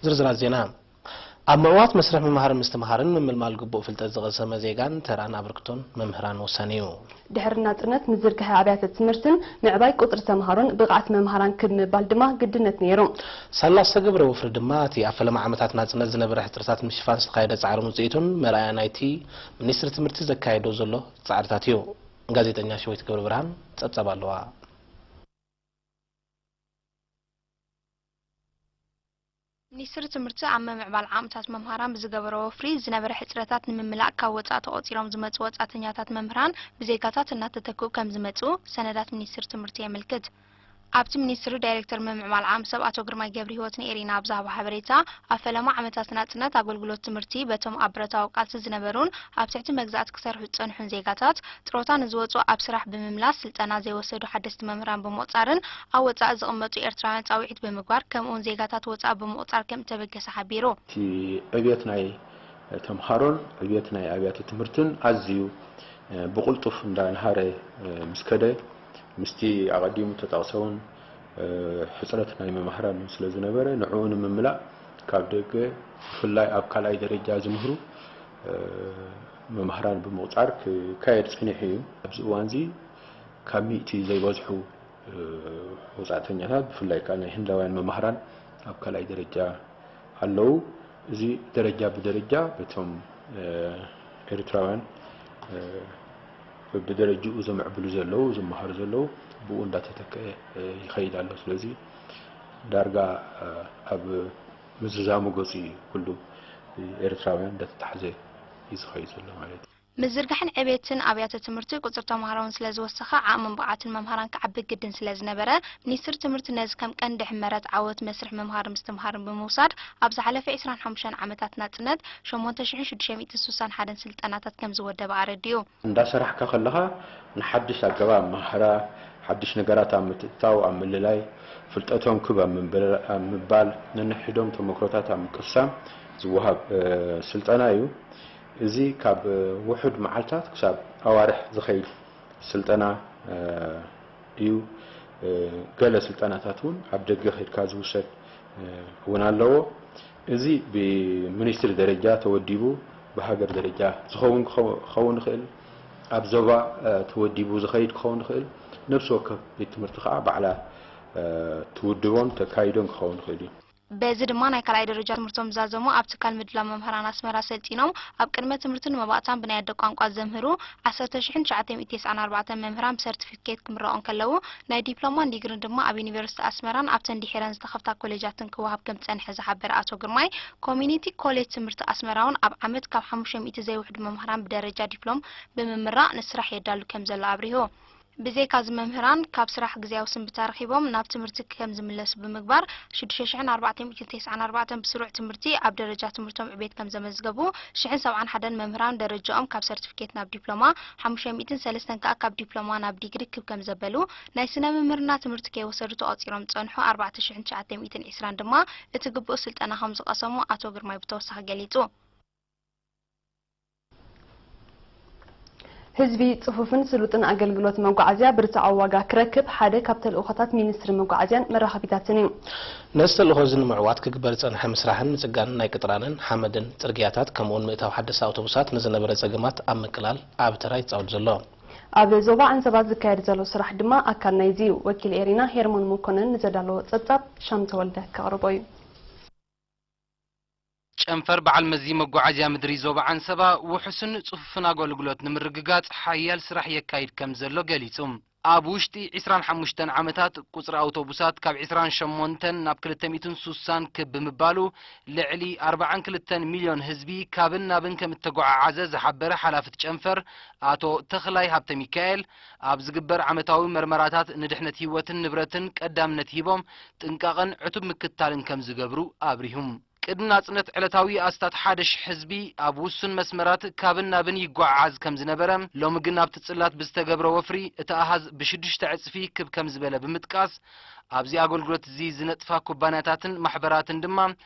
ዝርዝራት ዜና። ኣብ ምዕዋት መስርሕ ምምሃር ምስትምሃርን ምምልማል ግቡእ ፍልጠት ዝቐሰመ ዜጋን ተራን ኣበርክቶን መምህራን ወሳኒ እዩ። ድሕሪ ናጽነት ምዝርጋሐ ኣብያተ ትምህርትን ምዕባይ ቁጽሪ ተምሃሮን ብቕዓት መምሃራን ክብ ምባል ድማ ግድነት ነይሩ። ሳላ ዝተገብረ ወፍሪ ድማ እቲ ኣብ ፈለማ ዓመታት ናጽነት ዝነበረ ሕጽረታት ንምሽፋን ዝተኻየደ ጻዕርን ውጽኢቱን መርኣያ ናይቲ ሚኒስትሪ ትምህርቲ ዘካየዶ ዘሎ ጻዕርታት እዩ። ጋዜጠኛ ሸዊት ገብረብርሃን ጸብጻብ ኣለዋ። ሚኒስትሪ ትምህርቲ ኣብ ምምዕባል ዓቕምታት መምሃራን ብዝገበሮ ወፍሪ ዝነበረ ሕፅረታት ንምምላእ ካብ ወፃኢ ተቖፂሮም ዝመፅኡ ወፃእተኛታት መምህራን ብዜጋታት እናተተክኡ ከምዝመፅኡ ሰነዳት ሚኒስትሪ ትምህርቲ የመልክት። ኣብቲ ሚኒስትሪ ዳይሬክተር ምምዕባል ዓቕሚ ሰብ ኣቶ ግርማይ ገብረሂወት ንኤሪና ኣብ ዝሃቦ ሓበሬታ፣ ኣብ ፈለማ ዓመታት ናፅነት ኣገልግሎት ትምህርቲ በቶም ኣብ ብረታዊ ቃልሲ ዝነበሩን ኣብ ትሕቲ መግዛእቲ ክሰርሑ ዝፀንሑን ዜጋታት ጥሮታ ንዝወፁ ኣብ ስራሕ ብምምላስ፣ ስልጠና ዘይወሰዱ ሓደስቲ መምህራን ብምቑፃርን ኣብ ወፃኢ ዝቕመጡ ኤርትራውያን ፃውዒት ብምግባር፣ ከምኡውን ዜጋታት ወፃኢ ብምቑፃር ከምእተበገሰ ሓቢሩ። እቲ ዕብየት ናይ ተምሃሮን ዕብየት ናይ ኣብያተ ትምህርትን ኣዝዩ ብቕልጡፍ እንዳንሃረ ምስ ከደ፣ ምስቲ ኣቐዲሙ ተጠቕሰውን ሕፅረት ናይ መማህራን ስለ ዝነበረ፣ ንዕኡ ንምምላእ ካብ ደገ ብፍላይ ኣብ ካልኣይ ደረጃ ዝምህሩ መማህራን ብምቑፃር ክካየድ ፀኒሑ እዩ። ኣብዚ እዋን እዚ ካብ ሚእቲ ዘይበዝሑ ወፃእተኛታት ብፍላይ ከዓ ናይ ህንዳውያን መማህራን ኣብ ካልኣይ ደረጃ ኣለዉ። እዚ ደረጃ ብደረጃ በቶም ኤርትራውያን በብደረጅኡ ዘምዕብሉ ዘለዉ ዝመሃሩ ዘለዉ ብኡ እንዳተተክአ ይኸይድ ኣሎ። ስለዚ ዳርጋ ኣብ ምዝዛሙ ገፁ እዩ ኩሉ ኤርትራውያን እንዳተታሕዘ እዩ ዝኸይድ ዘሎ ማለት እዩ። ምዝርጋሕን ዕቤትን ኣብያተ ትምህርቲ ቁፅሪ ተምሃሮውን ስለዝወሰኸ ዓቕምን ብቕዓትን መምሃራን ክዓቢ ግድን ስለዝነበረ ሚኒስትሪ ትምህርቲ ነዚ ከም ቀንዲ ሕመረት ዓወት መስርሕ ምምሃር ምስትምሃርን ብምውሳድ ኣብ ዝሓለፈ ዕስራን ሓሙሽተን ዓመታት ናፅነት ሸሞንተ ሽሕን ሽዱሽተ ሚእትን ስሳን ሓደን ስልጠናታት ከምዝወደበ ኣረዲኡ። እንዳሰራሕካ ከለኻ ንሓድሽ ኣገባብ ኣመሃህራ፣ ሓድሽ ነገራት ኣብ ምትእትታው፣ ኣብ ምልላይ፣ ፍልጠቶም ክብ ኣብ ምባል፣ ነንሕድሕዶም ተመክሮታት ኣብ ምቅሳም ዝወሃብ ስልጠና እዩ። እዚ ካብ ውሑድ መዓልታት ክሳብ ኣዋርሕ ዝኸይድ ስልጠና እዩ። ገለ ስልጠናታት እውን ኣብ ደገ ከይድካ ዝውሰድ እውን ኣለዎ። እዚ ብሚኒስትሪ ደረጃ ተወዲቡ ብሃገር ደረጃ ዝኸውን ክኸውን ይኽእል፣ ኣብ ዞባ ተወዲቡ ዝኸይድ ክኸውን ይኽእል። ነብሲ ወከፍ ቤት ትምህርቲ ከዓ ባዕላ ትውድቦን ተካይዶን ክኸውን ይኽእል እዩ። በዚ ድማ ናይ ካልኣይ ደረጃ ትምህርቶም ዝዛዘሙ ኣብ ትካል ምድላው መምህራን ኣስመራ ሰልጢኖም ኣብ ቅድመ ትምህርቲ ንመባእታን ብናይ ኣደ ቋንቋ ዘምህሩ ዓሰርተ ሽሕን ትሽዓተ ሚእትን ተስዓን ኣርባዕተን መምህራን ብሰርቲፊኬት ክምረቑ እንከለዉ ናይ ዲፕሎማን ዲግሪን ድማ ኣብ ዩኒቨርሲቲ ኣስመራን ኣብተን ድሒረን ዝተኸፍታ ኮሌጃትን ክወሃብ ከምዝፀንሐ ዝሓበረ ኣቶ ግርማይ ኮሚኒቲ ኮሌጅ ትምህርቲ ኣስመራ እውን ኣብ ዓመት ካብ ሓሙሽተ ሚእቲ ዘይውሕዱ መምህራን ብደረጃ ዲፕሎም ብምምራቕ ንስራሕ የዳሉ ከምዘሎ ኣብሪሁ። ብዘይካዚ መምህራን ካብ ስራሕ ግዝያዊ ስንብታ ረኺቦም ናብ ትምህርቲ ከምዝምለሱ ብምግባር ሽዱሽተ ሽሕን ኣርባዕተ ሚእትን ተስዓን ኣርባዕተን ብስሩዕ ትምህርቲ ኣብ ደረጃ ትምህርቶም ዕቤት ከምዘመዝገቡ ሽሕን ሰብዓን ሓደን መምህራን ደረጅኦም ካብ ሰርቲፊኬት ናብ ዲፕሎማ ሓሙሽተ ሚእትን ሰለስተን ከኣ ካብ ዲፕሎማ ናብ ዲግሪ ክብ ከምዘበሉ ናይ ስነ ምምህርና ትምህርቲ ከይወሰዱ ተቖጺሮም ዝጸንሑ ኣርባዕተ ሽሕን ትሽዓተ ሚእትን ዕስራን ድማ እቲ ግቡእ ስልጠና ከምዝቐሰሙ ኣቶ ግርማይ ብተወሳኺ ገሊጹ። ህዝቢ ጽፉፍን ስሉጥን ኣገልግሎት መጓዓዝያ ብርትዓዊ ዋጋ ክረክብ ሓደ ካብ ተልእኾታት ሚኒስትሪ መጓዓዝያን መራኸቢታትን እዩ። ነዚ ተልእኾ እዚ ንምዕዋት ክግበር ዝጸንሐ ምስራሕን ምጽጋንን ናይ ቅጥራንን ሓመድን ጽርግያታት ከምኡውን ምእታው ሓደስቲ ኣውቶቡሳት ንዝነበረ ጸገማት ኣብ ምቅላል ዓቢ ተራ ይጻወት ዘሎ። ኣብ ዞባ ዓንሰባ ዝካየድ ዘሎ ስራሕ ድማ ኣካል ናይዚ እዩ። ወኪል ኤሪና ሄርሞን መኮነን ንዘዳለዎ ጸብጻብ ሻም ተወልደ ከቕርቦ እዩ። ጨንፈር በዓል መዚ መጓዓዝያ ምድሪ ዞባ ዓንሰባ ውሑስን ጽፉፍን ኣገልግሎት ንምርግጋጽ ሓያል ስራሕ የካይድ ከም ዘሎ ገሊጹ። ኣብ ውሽጢ ዕስራን ሓሙሽተን ዓመታት ቁጽሪ ኣውቶቡሳት ካብ ዕስራን ሸሞንተን ናብ ክልተ ሚእትን ሱሳን ክብ ብምባሉ ልዕሊ ኣርብዓን ክልተን ሚልዮን ህዝቢ ካብን ናብን ከም እተጓዓዓዘ ዝሓበረ ሓላፊ እቲ ጨንፈር ኣቶ ተኽላይ ሃብተሚካኤል ኣብ ዝግበር ዓመታዊ መርመራታት ንድሕነት ህይወትን ንብረትን ቀዳምነት ሂቦም ጥንቃቐን ዕቱብ ምክትታልን ከም ዝገብሩ ኣብሪሁ። ቅድሚ ናጽነት ዕለታዊ ኣስታት ሓደ ሽሕ ህዝቢ ኣብ ውሱን መስመራት ካብን ናብን ይጓዓዓዝ ከም ዝነበረ፣ ሎሚ ግን ኣብቲ ጽላት ብዝተገብረ ወፍሪ እቲ ኣሃዝ ብሽዱሽተ ዕጽፊ ክብ ከም ዝበለ ብምጥቃስ፣ ኣብዚ ኣገልግሎት እዚ ዝነጥፋ ኩባንያታትን ማሕበራትን ድማ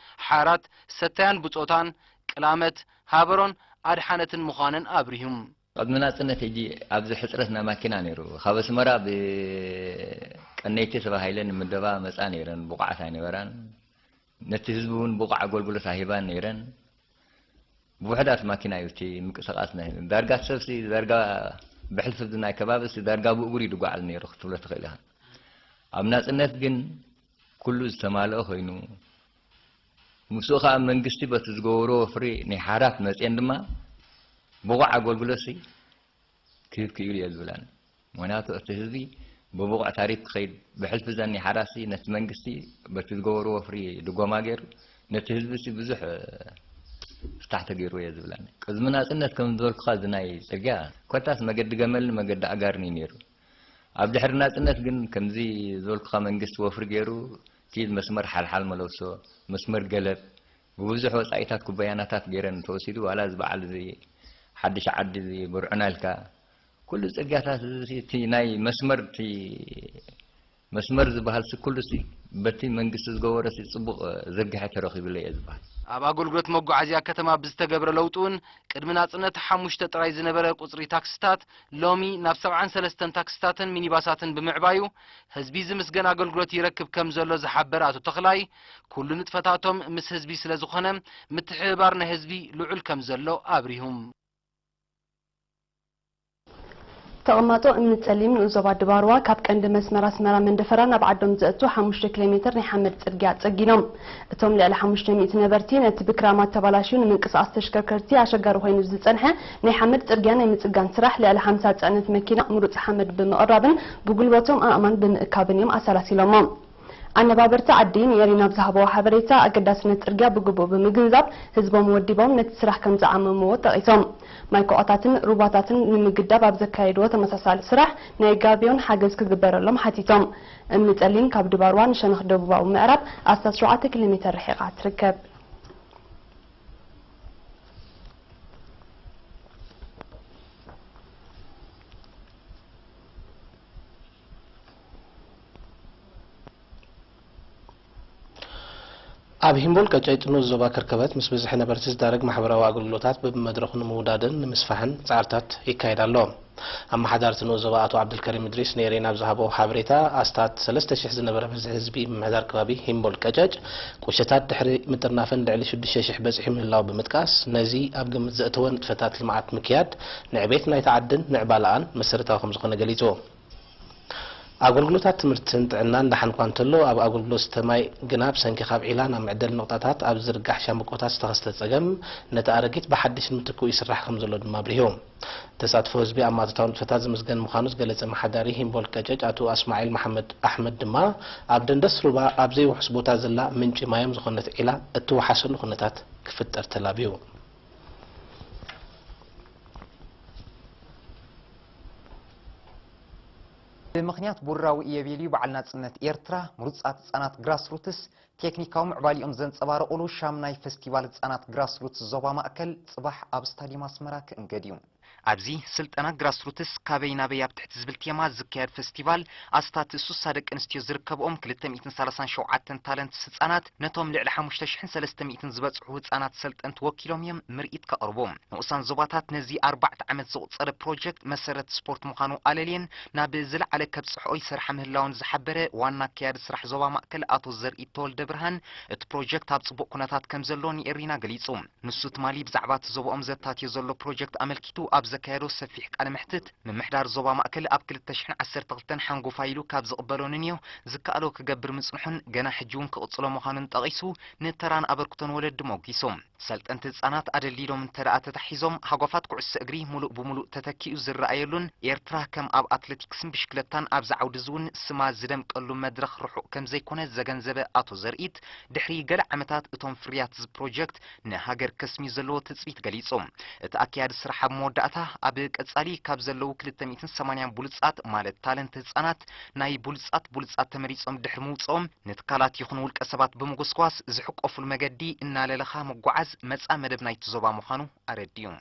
ሓራት፣ ሰታያን ብጾታን፣ ቅላመት፣ ሃበሮን ኣድሓነትን ምዃነን ኣብሪሁ። ቅድሚ ናጽነት ሕጂ ኣብዚ ሕጽረት ናይ ማኪና ነይሩ። ካብ ኣስመራ ብቀነይቲ ተባሂለን ንምደባ መጻ ነይረን፣ ብቑዓት ኣይነበራን። ነቲ ህዝቢ እውን ብቑዕ ኣገልግሎት ኣይህባን ነይረን። ብውሕዳት ማኪና እዩ እቲ ምንቅስቓስ ናይ ዳርጋ እቲ ሰብሲ ዳርጋ ብሕልፊ እዚ ናይ ከባቢ ሲ ዳርጋ ብእግሩ እዩ ድጓዓል ነይሩ ክትብሎ ትኽእል ኢኻ። ኣብ ናጽነት ግን ኩሉ ዝተማልኦ ኮይኑ ምስኡ ከዓ መንግስቲ በቲ ዝገበሮ ወፍሪ ናይ ሓራት መፅኤን ድማ ብቑዕ ኣገልግሎት ሲ ክህብ ክኢሉ እየ ዝብል ኣነ። ምኽንያቱ እቲ ህዝቢ ብብቑዕ ታሪፍ ክኸይድ ብሕልፊ ዘኒ ሓራሲ ነቲ መንግስቲ በቲ ዝገበሩ ወፍሪ ድጎማ ገይሩ ነቲ ህዝቢ ሲ ብዙሕ ፍታሕ ተገይሩ እየ ዝብል ኣነ። ቅድሚ ናፅነት ከም ዝበልኩኻ እዚ ናይ ፅርግያ ኮታስ መገዲ ገመልን መገዲ ኣጋርን እዩ ነይሩ። ኣብ ድሕሪ ናፅነት ግን ከምዚ ዝበልኩኻ መንግስቲ ወፍሪ ገይሩ እቲ መስመር ሓልሓል መለሶ፣ መስመር ገለብ ብብዙሕ ወፃኢታት ኩባያናታት ገይረን ተወሲዱ ዋላ እዚ በዓል እዚ ሓድሽ ዓዲ እዚ ብርዑና ኢልካ ኩሉ ፅርግያታት እዚ እቲ ናይ መስመር እቲ መስመር ዝበሃል ሲ ኩሉ ሲ በቲ መንግስቲ ዝገበሮ ሲ ፅቡቕ ዝርግሐ ተረኺብለ እየ ዝበሃል። ኣብ ኣገልግሎት መጓዓዝያ ከተማ ብዝተገብረ ለውጢ እውን ቅድሚ ናፅነት ሓሙሽተ ጥራይ ዝነበረ ቁፅሪ ታክስታት ሎሚ ናብ ሰብዓን ሰለስተን ታክስታትን ሚኒባሳትን ብምዕባዩ ህዝቢ ዝምስገን ኣገልግሎት ይረክብ ከም ዘሎ ዝሓበረ ኣቶ ተኽላይ ኩሉ ንጥፈታቶም ምስ ህዝቢ ስለ ዝኾነ ምትሕብባር ናይ ህዝቢ ልዑል ከም ዘሎ ኣብሪሁ። ተቐማጦ እምኒ ጸሊም ንኡስ ዞባ ድባርዋ ካብ ቀንዲ መስመር ኣስመራ መንደፈራ ናብ ዓዶም ዘእቱ ሓሙሽተ ኪሎ ሜትር ናይ ሓመድ ጽርግያ ጸጊኖም። እቶም ልዕሊ ሓሙሽተ ሚእቲ ነበርቲ ነቲ ብክራማት ተባላሽዩ ንምንቅስቓስ ተሽከርከርቲ ኣሸጋሪ ኮይኑ ዝጸንሐ ናይ ሓመድ ጽርግያ ናይ ምጽጋን ስራሕ ልዕሊ ሓምሳ ጽዕነት መኪና ምሩጽ ሓመድ ብምቕራብን ብጉልበቶም ኣእማን ብምእካብን እዮም ኣሰላሲሎሞ። ኣነባበርቲ ዓዲ ንኤሪና ብዝሃብዎ ሓበሬታ ኣገዳስነት ጽርግያ ብግቡእ ብምግንዛብ ህዝቦም ወዲቦም ነቲ ስራሕ ከም ዝዓመምዎ ጠቒሶም። ማይ ኮዖታትን ሩባታትን ንምግዳብ ኣብ ዘካየድዎ ተመሳሳሊ ስራሕ ናይ ጋብዮን ሓገዝ ክግበረሎም ሓቲቶም። እምኒ ጸሊም ካብ ድባርዋ ንሸነኽ ደቡባዊ ምዕራብ ኣስታት ሸውዓተ ኪሎ ሜተር ርሒቓ ትርከብ። ኣብ ሂምቦል ቀጨጭ ንኡስ ዞባ ከርከበት ምስ ብዝሒ ነበርቲ ዝዳረግ ማሕበራዊ ኣገልግሎታት በብመድረኹ ንምውዳድን ንምስፋሕን ጻዕርታት ይካየድ ኣሎ። ኣመሓዳሪ እቲ ንኡስ ዞባ ኣቶ ዓብደልከሪም እድሪስ ንኤሬና ኣብ ዝሃቦ ሓበሬታ ኣስታት ሰለስተ ሽሕ ዝነበረ ብዝሒ ህዝቢ ምምሕዳር ከባቢ ሂምቦል ቀጨጭ ቁሸታት ድሕሪ ምጥርናፈን ልዕሊ ሽዱሽተ ሽሕ በጺሑ ምህላዉ ብምጥቃስ ነዚ ኣብ ግምት ዘእተወ ንጥፈታት ልምዓት ምክያድ ንዕቤት ናይታ ዓድን ምዕባለኣን መሰረታዊ ከምዝኾነ ገሊጹ። ኣገልግሎታት ትምህርትን ጥዕናን ደሓን እኳ እንተሎ ኣብ ኣገልግሎት ዝስተ ማይ ግና ብሰንኪ ካብ ዒላ ናብ መዕደሊ ነቑጣታት ኣብ ዝዝርጋሕ ሻምብቆታት ዝተኸስተ ጸገም ነቲ ኣረጊት ብሓድሽ ንምትክኡ ይስራሕ ከምዘሎ ድማ ኣብሪሁ። ተሳትፎ ህዝቢ ኣብ ማእቶታዊ ንጥፈታት ዝምስገን ምዃኑ ዝገለጸ ኣመሓዳሪ ሂምቦል ቀጨጭ ኣቶ ኣስማዒል መሓመድ ኣሕመድ ድማ ኣብ ደንደስ ሩባ ኣብ ዘይውሑስ ቦታ ዘላ ምንጪ ማዮም ዝኾነት ዒላ እትወሓሰሉ ኩነታት ክፍጠር ተላብዩ። ብምኽንያት ቡራዊ ኢዮቤልዩ በዓል ናጽነት ኤርትራ፣ ምሩጻት ህጻናት ግራስሩትስ ቴክኒካዊ ምዕባሊኦም ዘንጸባረቑሉ ሻምናይ ፈስቲቫል ህጻናት ግራስሩትስ ዞባ ማእከል ጽባሕ ኣብ ስታድዩም ኣስመራ ክእንገድ እዩ። ኣብዚ ስልጠና ግራስሩትስ ካበይ ናበይ ኣብ ትሕቲ ዝብል ቴማ ዝካየድ ፈስቲቫል ኣስታት ሱሳ ደቂ ኣንስትዮ ዝርከብኦም ክልተ ሚእትን ሰላሳን ሸውዓተን ታለንትስ ህጻናት ነቶም ልዕሊ ሓሙሽተ ሽሕን ሰለስተ ሚእትን ዝበጽሑ ህጻናት ሰልጠንቲ ወኪሎም እዮም ምርኢት ከቕርቡ። ንኡሳን ዞባታት ነዚ ኣርባዕተ ዓመት ዘቑጸረ ፕሮጀክት መሰረት ስፖርት ምዃኑ ኣለልየን ናብ ዝለዓለ ከብጽሕኦ ይሰርሓ ምህላወን ዝሓበረ ዋና ኣካያዲ ስራሕ ዞባ ማእከል ኣቶ ዘርኢ ተወልደ ብርሃን እቲ ፕሮጀክት ኣብ ጽቡቕ ኩነታት ከም ዘሎ ንኤሪና ገሊጹ። ንሱ ትማሊ ብዛዕባ እቲ ዞባኦም ዘታትዮ ዘሎ ፕሮጀክት ኣመልኪቱ ኣብ ዘካየዶ ሰፊሕ ቃለ መሕትት ምምሕዳር ዞባ ማእከል ኣብ ክልተ ሽሕን ዓሰርተ ክልተን ሓንጎፋይ ኢሉ ካብ ዝቕበሎ ንንዮ ዝከኣሎ ክገብር ምጽንሑን ገና ሕጂ እውን ክቕጽሎ ምዃኑን ጠቒሱ ንተራን ኣበርክቶን ወለዲ ሞጒሱ። ሰልጠንቲ ህጻናት ኣደልዲሎም እንተ ደኣ ተታሒዞም፣ ሃጓፋት ኩዕሶ እግሪ ምሉእ ብምሉእ ተተኪኡ ዝረኣየሉን ኤርትራ ከም ኣብ ኣትለቲክስን ብሽክለታን ኣብዚ ዓውዲ እዚ እውን ስማ ዝደምቀሉ መድረኽ ርሑቕ ከም ዘይኮነ ዘገንዘበ ኣቶ ዘርኢት፣ ድሕሪ ገለ ዓመታት እቶም ፍርያት እዚ ፕሮጀክት ንሃገር ከስሚ ዘለዎ ትጽቢት ገሊጹ። እቲ ኣካያዲ ስራሕ ኣብ መወዳእታ፣ ኣብ ቀጻሊ ካብ ዘለዉ ክልተ ሚእትን ሰማንያን ብሉጻት ማለት ታለንት ህጻናት ናይ ብሉጻት ብሉጻት ተመሪጾም ድሕሪ ምውጽኦም ንትካላት ይኹን ውልቀ ሰባት ብምጉስጓስ ዝሕቆፍሉ መገዲ እናለለኻ ምጉዓዝ መጻኢ መደብ ናይቲ ዞባ ምዃኑ ኣረዲኡ።